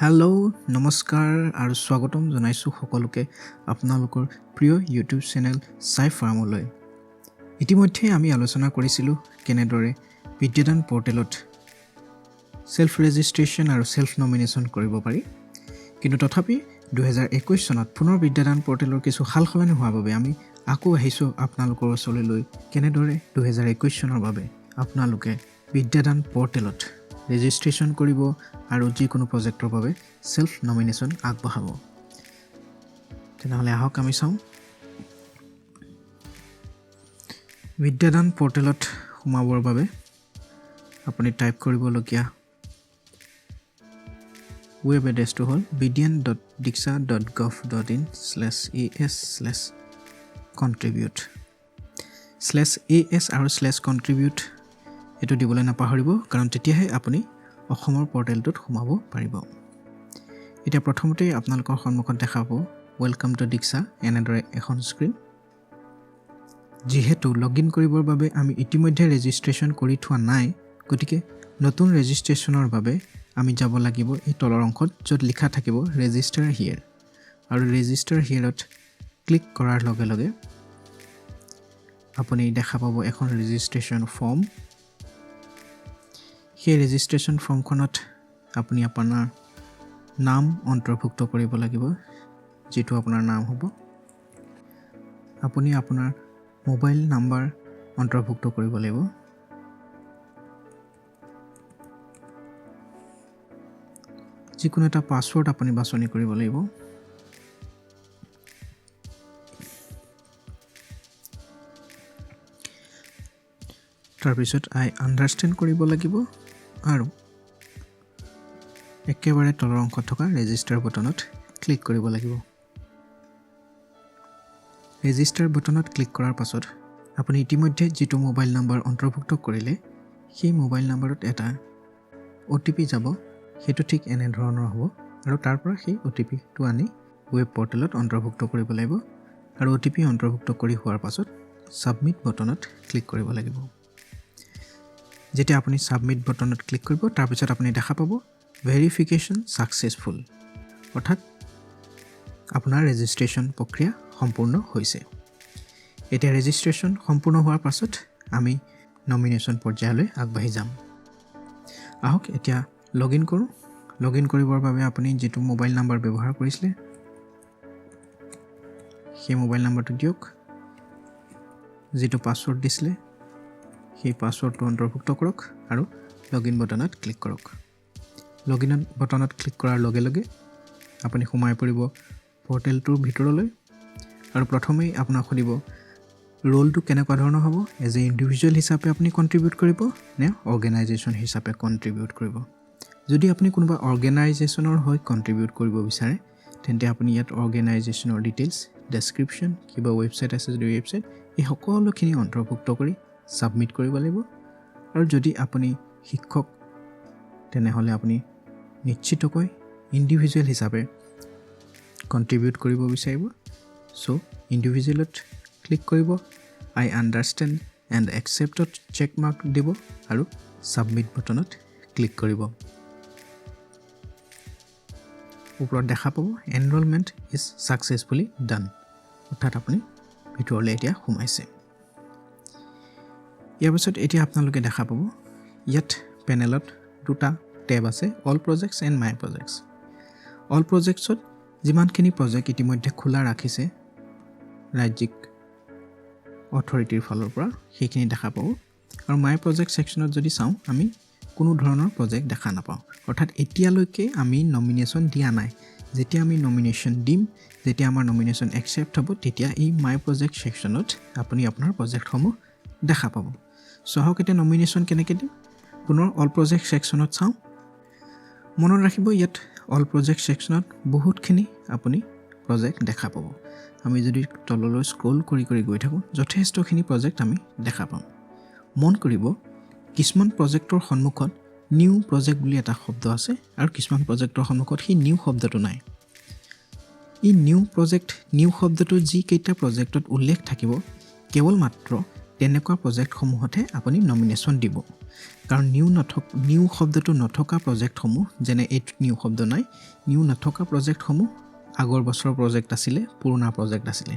Hello', নমস্কাৰ আৰু স্বাগতম জনাইছোঁ সকলোকে আপোনালোকৰ প্ৰিয় ইউটিউব চেনেল চাই ফাৰ্মলৈ। ইতিমধ্যে আমি আলোচনা কৰিছিলোঁ কেনেদৰে বিদ্যাদান পৰ্টেলত ছেল্ফ ৰেজিষ্ট্ৰেশ্যন আৰু ছেল্ফ নমিনেশ্যন কৰিব পাৰি। কিন্তু তথাপি 2021 চনত পুনৰ বিদ্যাদান পৰ্টেলৰ কিছু সাল সলনি হোৱাৰ বাবে আমি আকৌ আহিছোঁ আপোনালোকৰ ওচৰলৈ লৈ কেনেদৰে 2021 চনৰ বাবে আপোনালোকে বিদ্যাদান পৰ্টেলত ৰেজিষ্ট্ৰেশ্যন কৰিব আৰু যিকোনো প্ৰজেক্টৰ বাবে ছেল্ফ নমিনেশ্যন আগবঢ়াব। তেনেহ'লে আহক আমি চাওঁ। বিদ্যাদান পৰ্টেলত সোমাবৰ বাবে আপুনি টাইপ কৰিবলগীয়া ৱেব এড্ৰেছটো হ'ল bdn.diksha.gov.in/as/contribute। /as আৰু /কণ্ট্ৰিবিউট এইটো দিবলৈ নাপাহৰিব, কাৰণ তেতিয়াহে আপুনি অসমৰ পৰ্টেলটোত সোমাব পাৰিব। এতিয়া প্ৰথমতেই আপোনালোকৰ সন্মুখত দেখা পাব welcome to দীক্ষা এনেদৰে এখন স্ক্ৰীণ। যিহেতু লগ ইন কৰিবৰ বাবে আমি ইতিমধ্যে ৰেজিষ্ট্ৰেশ্যন কৰি থোৱা নাই, গতিকে নতুন ৰেজিষ্ট্ৰেশ্যনৰ বাবে আমি যাব লাগিব এই তলৰ অংশত য'ত লিখা থাকিব ৰেজিষ্টাৰ হিয়েৰ, আৰু ৰেজিষ্টাৰ হিয়েৰত ক্লিক কৰাৰ লগে লগে আপুনি দেখা পাব এখন ৰেজিষ্ট্ৰেশ্যন ফৰ্ম। সেই ৰেজিষ্ট্ৰেশ্যন ফৰ্মখনত আপুনি আপোনাৰ নাম অন্তৰ্ভুক্ত কৰিব লাগিব, যিটো আপোনাৰ নাম হ'ব। আপুনি আপোনাৰ মোবাইল নাম্বাৰ অন্তৰ্ভুক্ত কৰিব লাগিব। যিকোনো এটা পাছৱৰ্ড আপুনি বাছনি কৰিব লাগিব। তাৰপিছত আই আণ্ডাৰষ্টেণ্ড কৰিব লাগিব আৰু একেবাৰে তলৰ অংশত থকা ৰেজিষ্টাৰ বটনত ক্লিক কৰিব লাগিব। ৰেজিষ্টাৰ বটনত ক্লিক কৰাৰ পাছত আপুনি ইতিমধ্যে যিটো মোবাইল নাম্বাৰ অন্তৰ্ভুক্ত কৰিলে সেই মোবাইল নাম্বাৰত এটা অ' টি পি যাব, সেইটো ঠিক এনেধৰণৰ হ'ব আৰু তাৰ পৰা সেই অ' টি পিটো আনি ৱেব পৰ্টেলত অন্তৰ্ভুক্ত কৰিব লাগিব আৰু অ' টি পি অন্তৰ্ভুক্ত কৰি হোৱাৰ পাছত ছাবমিট বটনত ক্লিক কৰিব লাগিব। যেতিয়া আপুনি ছাবমিট বটনত ক্লিক কৰিব তাৰপিছত আপুনি দেখা পাব ভেৰিফিকেশ্যন ছাকচেছফুল, অৰ্থাৎ আপোনাৰ ৰেজিষ্ট্ৰেশ্যন প্ৰক্ৰিয়া সম্পূৰ্ণ হৈছে। এতিয়া ৰেজিষ্ট্ৰেশ্যন সম্পূৰ্ণ হোৱাৰ পাছত আমি নমিনেশ্যন পৰ্যায়লৈ আগবাঢ়ি যাম। আহক এতিয়া লগ ইন কৰোঁ। লগ ইন কৰিবৰ বাবে আপুনি যিটো মোবাইল নাম্বাৰ ব্যৱহাৰ কৰিছিলে সেই মোবাইল নাম্বাৰটো দিয়ক, যিটো পাছৱৰ্ড দিছিলে সেই পাছৱৰ্ডটো অন্তৰ্ভুক্ত কৰক আৰু লগ ইন বটনত ক্লিক কৰক। লগ ইন বটনত ক্লিক কৰাৰ লগে লগে আপুনি সোমাই পৰিব পৰ্টেলটোৰ ভিতৰলৈ আৰু প্ৰথমেই আপোনাক সুধিব ৰোলটো কেনেকুৱা ধৰণৰ হ'ব, এজ এ ইণ্ডিভিজুৱেল হিচাপে আপুনি কণ্ট্ৰিবিউট কৰিব নে অৰ্গেনাইজেশ্যন হিচাপে কণ্ট্ৰিবিউট কৰিব। যদি আপুনি কোনোবা অৰ্গেনাইজেশ্যনৰ হৈ কণ্ট্ৰিবিউট কৰিব বিচাৰে তেন্তে আপুনি ইয়াত অৰ্গেনাইজেশ্যনৰ ডিটেইলছ, ডেছক্ৰিপশ্যন, কিবা ৱেবছাইট আছে যদি ৱেবছাইট, এই সকলোখিনি অন্তৰ্ভুক্ত কৰি ছাবমিট কৰিব লাগিব। আৰু যদি আপুনি শিক্ষক তেনেহ'লে আপুনি নিশ্চিতকৈ ইণ্ডিভিজুৱেল হিচাপে কণ্ট্ৰিবিউট কৰিব বিচাৰিব, চ' ইণ্ডিভিজুৱেলত ক্লিক কৰিব, আই আণ্ডাৰষ্টেণ্ড এণ্ড একচেপ্টত চেক মাৰ্ক দিব আৰু ছাবমিট বটনত ক্লিক কৰিব। ওপৰত দেখা পাব এনৰলমেণ্ট is successfully ডান, অৰ্থাৎ আপুনি ভিতৰলৈ এতিয়া সোমাইছে। ইয়াৰ পিছত এতিয়া আপোনালোকে দেখা পাব ইয়াত পেনেলত দুটা টেব আছে, all projects and my projects. All প্ৰজেক্টছত যিমানখিনি প্ৰজেক্ট ইতিমধ্যে খোলা ৰাখিছে ৰাজ্যিক অথৰিটিৰ ফালৰ পৰা সেইখিনি দেখা পাব। আৰু মাই প্ৰজেক্ট ছেকশ্যনত যদি চাওঁ আমি কোনো ধৰণৰ প্ৰজেক্ট দেখা নাপাওঁ, অৰ্থাৎ এতিয়ালৈকে আমি নমিনেশ্যন দিয়া নাই। যেতিয়া আমি নমিনেশ্যন দিম, যেতিয়া আমাৰ নমিনেশ্যন একচেপ্ট হ'ব, তেতিয়া এই মাই প্ৰজেক্ট ছেকশ্যনত আপুনি আপোনাৰ প্ৰজেক্টসমূহ দেখা পাব। চ' আহক এতিয়া নমিনেশ্যন কেনেকৈ দিম, পুনৰ অল প্ৰজেক্ট ছেকশ্যনত চাওঁ। মনত ৰাখিব ইয়াত অল প্ৰজেক্ট ছেকশ্যনত বহুতখিনি আপুনি প্ৰজেক্ট দেখা পাব। আমি যদি তললৈ স্ক্ৰল কৰি কৰি গৈ থাকোঁ যথেষ্টখিনি প্ৰজেক্ট আমি দেখা পাম। মন কৰিব কিছুমান প্ৰজেক্টৰ সন্মুখত নিউ প্ৰজেক্ট বুলি এটা শব্দ আছে আৰু কিছুমান প্ৰজেক্টৰ সন্মুখত সেই নিউ শব্দটো নাই। এই নিউ প্ৰজেক্ট, নিউ শব্দটো যিকেইটা প্ৰজেক্টত উল্লেখ থাকিব কেৱল মাত্ৰ তেনেকুৱা প্ৰজেক্টসমূহতহে আপুনি নমিনেশ্যন দিব। কাৰণ নিউ শব্দটো নথকা প্ৰজেক্টসমূহ, যেনে এইটোত নিউ শব্দ নাই, নিউ নথকা প্ৰজেক্টসমূহ আগৰ বছৰৰ প্ৰজেক্ট আছিলে, পুৰণা প্ৰজেক্ট আছিলে।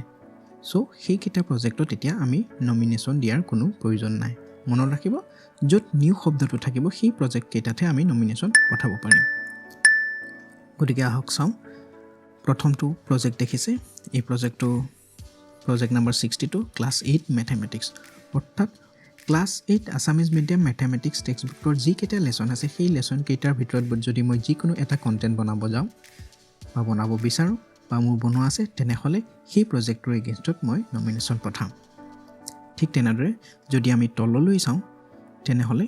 চ' সেইকেইটা প্ৰজেক্টত এতিয়া আমি নমিনেশ্যন দিয়াৰ কোনো প্ৰয়োজন নাই। মনত ৰাখিব, য'ত নিউ শব্দটো থাকিব সেই প্ৰজেক্টকেইটাতহে আমি নমিনেশ্যন পঠাব পাৰিম। গতিকে আহক চাওঁ। প্ৰথমটো প্ৰজেক্ট দেখিছে, এই প্ৰজেক্টটো project number 62, class 8 mathematics. অৰ্থাৎ class 8 Assamese medium mathematics text বুকৰ যিকেইটা লেচন আছে, সেই লেচনকেইটাৰ ভিতৰত যদি মই যিকোনো এটা কণ্টেণ্ট বনাব যাওঁ বা বনাব বিচাৰোঁ বা মোৰ বনোৱা আছে, তেনেহ'লে সেই প্ৰজেক্টটোৰ এগেইনষ্টত মই নমিনেশ্যন পঠাম। ঠিক তেনেদৰে যদি আমি তললৈ চাওঁ, তেনেহ'লে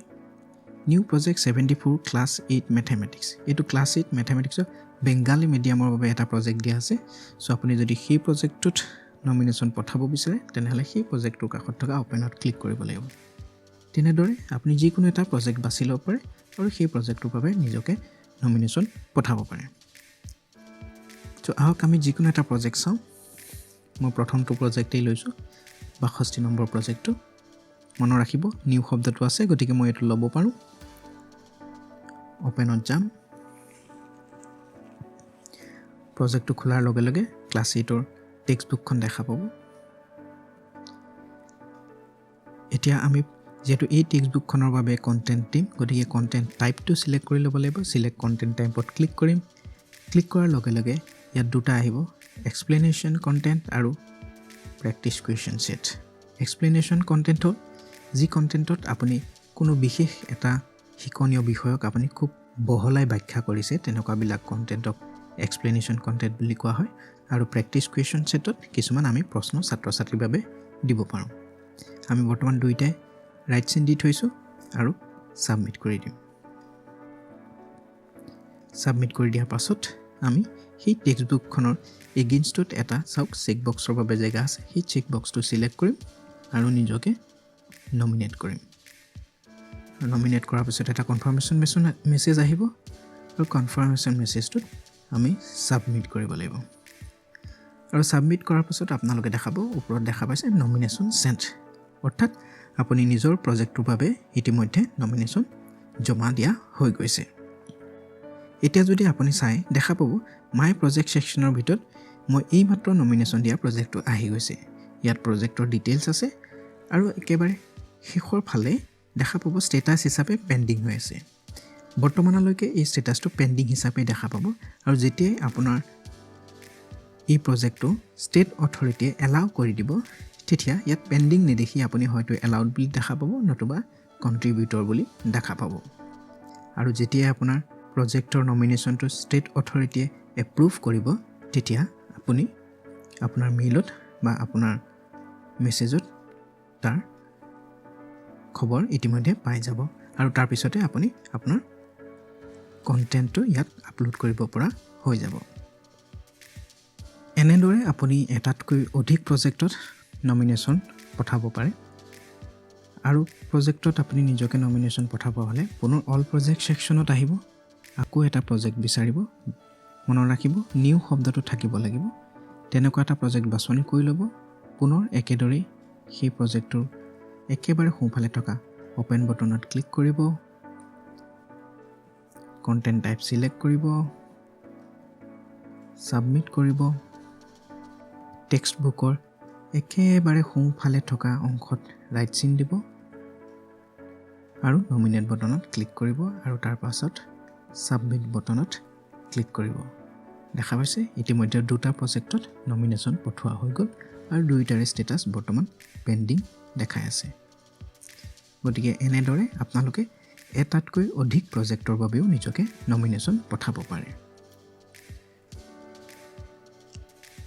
new project 74, class 8 mathematics। এইটো ক্লাছ 8 মেথেমেটিক্সৰ বেংগালী মিডিয়ামৰ বাবে এটা প্ৰজেক্ট দিয়া আছে। চ' আপুনি যদি সেই প্ৰজেক্টটোত নমিনেশ্যন পঠাব বিচাৰে, তেনেহ'লে সেই প্ৰজেক্টটোৰ কাষত থকা অ'পেনত ক্লিক কৰিব লাগিব। তেনেদৰে আপুনি যিকোনো এটা প্ৰজেক্ট বাছি ল'ব পাৰে আৰু সেই প্ৰজেক্টটোৰ বাবে নিজকে নমিনেশ্যন পঠাব পাৰে। চ' আহক আমি যিকোনো এটা প্ৰজেক্ট চাওঁ। মই প্ৰথমটো প্ৰজেক্টেই লৈছোঁ, 62 নম্বৰ প্ৰজেক্টটো। মনত ৰাখিব, নিউ শব্দটো আছে, গতিকে মই এইটো ল'ব পাৰোঁ। অ'পেনত যাম। প্ৰজেক্টটো খোলাৰ লগে লগে ক্লাছ 8ৰ টেক্সট বুকখন দেখা পাব। এতিয়া আমি যিহেতু এই টেক্সট বুকখনৰ বাবে কণ্টেণ্ট দিম, গতিকে কণ্টেণ্ট টাইপটো চিলেক্ট কৰি ল'ব লাগিব। চিলেক্ট কণ্টেণ্ট টাইপত ক্লিক কৰিম। ক্লিক কৰাৰ লগে লগে ইয়াত দুটা আহিব, এক্সপ্লেনেশ্যন কণ্টেণ্ট আৰু practice question set. Explanation content হ'ল যি কণ্টেণ্টত আপুনি কোনো বিশেষ এটা শিকনীয় বিষয়ক আপুনি খুব বহলাই ব্যাখ্যা কৰিছে, তেনেকুৱাবিলাক কণ্টেণ্টক এক্সপ্লেনেশ্যন কণ্টেণ্ট বুলি কোৱা হয়। আৰু প্ৰেক্টিছ কুৱেশ্যন ছেটত কিছুমান আমি প্ৰশ্ন ছাত্ৰ ছাত্ৰীৰ বাবে দিব পাৰোঁ। আমি বৰ্তমান দুইটাই ৰাইট চিন দি থৈছোঁ আৰু ছাবমিট কৰি দিম। ছাবমিট কৰি দিয়াৰ পাছত আমি সেই টেক্সট বুকখনৰ এগেইনষ্টত এটা, চাওক, চেক বক্সৰ বাবে জেগা আছে, সেই চেক বক্সটো চিলেক্ট কৰিম আৰু নিজকে নমিনেট কৰিম। নমিনেট কৰাৰ পিছত এটা কনফাৰ্মেশ্যন মেছেজ আহিব আৰু কনফাৰ্মেশ্যন মেছেজটোত আমি ছাবমিট কৰিব লাগিব। আৰু ছাবমিট কৰাৰ পাছত আপোনালোকে দেখাব, ওপৰত দেখা পাইছে নমিনেশ্যন চেণ্ট, অৰ্থাৎ আপুনি নিজৰ প্ৰজেক্টটোৰ বাবে ইতিমধ্যে নমিনেশ্যন জমা দিয়া হৈ গৈছে। এতিয়া যদি আপুনি চাই, দেখা পাব মাই প্ৰজেক্ট ছেকশ্যনৰ ভিতৰত মই এইমাত্ৰ নমিনেশ্যন দিয়া প্ৰজেক্টটো আহি গৈছে। ইয়াত প্ৰজেক্টৰ ডিটেইলছ আছে আৰু একেবাৰে শেষৰ ফালে দেখা পাব ষ্টেটাছ হিচাপে পেণ্ডিং হৈ আছে। বৰ্তমানলৈকে এই ষ্টেটাছটো পেণ্ডিং হিচাপে দেখা পাব আৰু যেতিয়াই আপোনাৰ এই প্ৰজেক্টটো ষ্টেট অথৰিটিয়ে এলাউ কৰি দিব, তেতিয়া ইয়াত পেণ্ডিং নেদেখি আপুনি হয়তো এলাউড বুলি দেখা পাব নতুবা কণ্ট্ৰিবিউটৰ বুলি দেখা পাব। আৰু যেতিয়াই আপোনাৰ প্ৰজেক্টৰ নমিনেশ্যনটো ষ্টেট অথৰিটিয়ে এপ্ৰুভ কৰিব, তেতিয়া আপুনি আপোনাৰ মেইলত বা আপোনাৰ মেছেজত তাৰ খবৰ ইতিমধ্যে পাই যাব আৰু তাৰপিছতে আপুনি আপোনাৰ কণ্টেণ্টটো ইয়াত আপলোড কৰিব পৰা হৈ যাব। এনেদৰে আপুনি এটাতকৈ অধিক প্ৰজেক্টত নমিনেশ্যন পঠাব পাৰে। আৰু প্ৰজেক্টত আপুনি নিজকে নমিনেশ্যন পঠাব হ'লে পুনৰ অল প্ৰজেক্ট ছেকশ্যনত আহিব, আকৌ এটা প্ৰজেক্ট বিচাৰিব। মনত ৰাখিব, নিউ শব্দটো থাকিব লাগিব। তেনেকুৱা এটা প্ৰজেক্ট বাছনি কৰি ল'ব। পুনৰ একেদৰেই সেই প্ৰজেক্টটোৰ একেবাৰে সোঁফালে থকা অ'পেন বটনত ক্লিক কৰিব, কণ্টেণ্ট টাইপ চিলেক্ট কৰিব, ছাবমিট কৰিব। টেক্সট বুকৰ একেবাৰে সোঁফালে থকা অংশত ৰাইট চিন দিব আৰু নমিনেট বটনত ক্লিক কৰিব আৰু তাৰ পাছত ছাবমিট বটনত ক্লিক কৰিব। দেখা পাইছে, ইতিমধ্যে দুটা প্ৰজেক্টত নমিনেশ্যন পঠোৱা হৈ গ'ল আৰু দুয়োটাৰে ষ্টেটাছ বৰ্তমান পেণ্ডিং দেখাই আছে। গতিকে এনেদৰে আপোনালোকে এটাতকৈ অধিক প্ৰজেক্টৰ বাবেও নিজকে নমিনেশ্যন পঠাব পাৰে।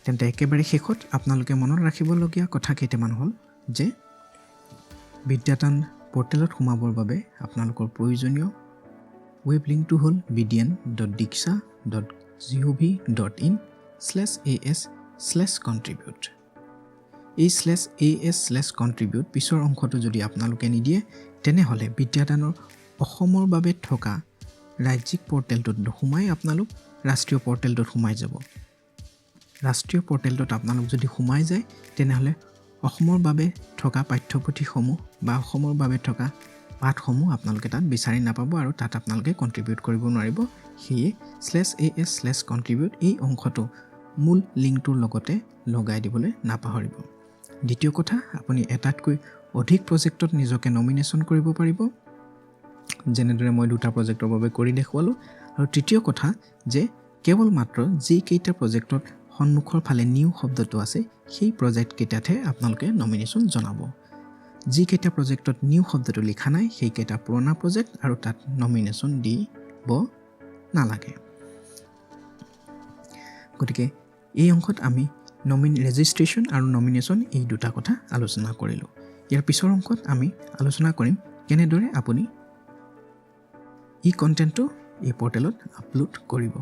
তেন্তে একেবাৰে শেষত আপোনালোকে মনত ৰাখিবলগীয়া কথা কেইটামান হ'ল যে বিদ্যাদান পৰ্টেলত সোমাবৰ বাবে আপোনালোকৰ প্ৰয়োজনীয় ৱেব লিংকটো হ'ল bdn.diksha.gov.in/as/contribute। এই /as/contribute পিছৰ অংশটো যদি আপোনালোকে নিদিয়ে, তেনেহ'লে বিদ্যাদানৰ অসমৰ বাবে থকা ৰাজ্যিক পৰ্টেলটোত নোসোমাই আপোনালোক ৰাষ্ট্ৰীয় পৰ্টেলটোত সোমাই যাব। ৰাষ্ট্ৰীয় পৰ্টেলটোত আপোনালোক যদি সোমাই যায়, তেনেহ'লে অসমৰ বাবে থকা পাঠ্যপুথিসমূহ বা অসমৰ বাবে থকা পাথসমূহ আপোনালোকে তাত বিচাৰি নাপাব আৰু তাত আপোনালোকে কণ্ট্ৰিবিউট কৰিব নোৱাৰিব। সেয়ে /as/contribute এই অংশটো মূল লিংকটোৰ লগতে লগাই দিবলৈ নাপাহৰিব। দ্বিতীয় কথা, আপুনি এটাতকৈ অধিক প্ৰজেক্টত নিজকে নমিনেশ্যন কৰিব পাৰিব, যেনেদৰে মই দুটা প্ৰজেক্টৰ বাবে কৰি দেখুৱালোঁ। আৰু তৃতীয় কথা যে কেৱল মাত্ৰ যিকেইটা প্ৰজেক্টত সন্মুখৰ ফালে নিউ শব্দটো আছে, সেই প্ৰজেক্টকেইটাতহে আপোনালোকে নমিনেশ্যন জনাব। যিকেইটা প্ৰজেক্টত নিউ শব্দটো লিখা নাই, সেইকেইটা পুৰণা প্ৰজেক্ট আৰু তাত নমিনেশ্যন দিব নালাগে। গতিকে এই অংশত আমি ৰেজিষ্ট্ৰেশ্যন আৰু নমিনেশ্যন এই দুটা কথা আলোচনা কৰিলোঁ। ইয়াৰ পিছৰ অংশত আমি আলোচনা কৰিম কেনেদৰে আপুনি ই কণ্টেণ্টটো এই পৰ্টেলত আপলোড কৰিব।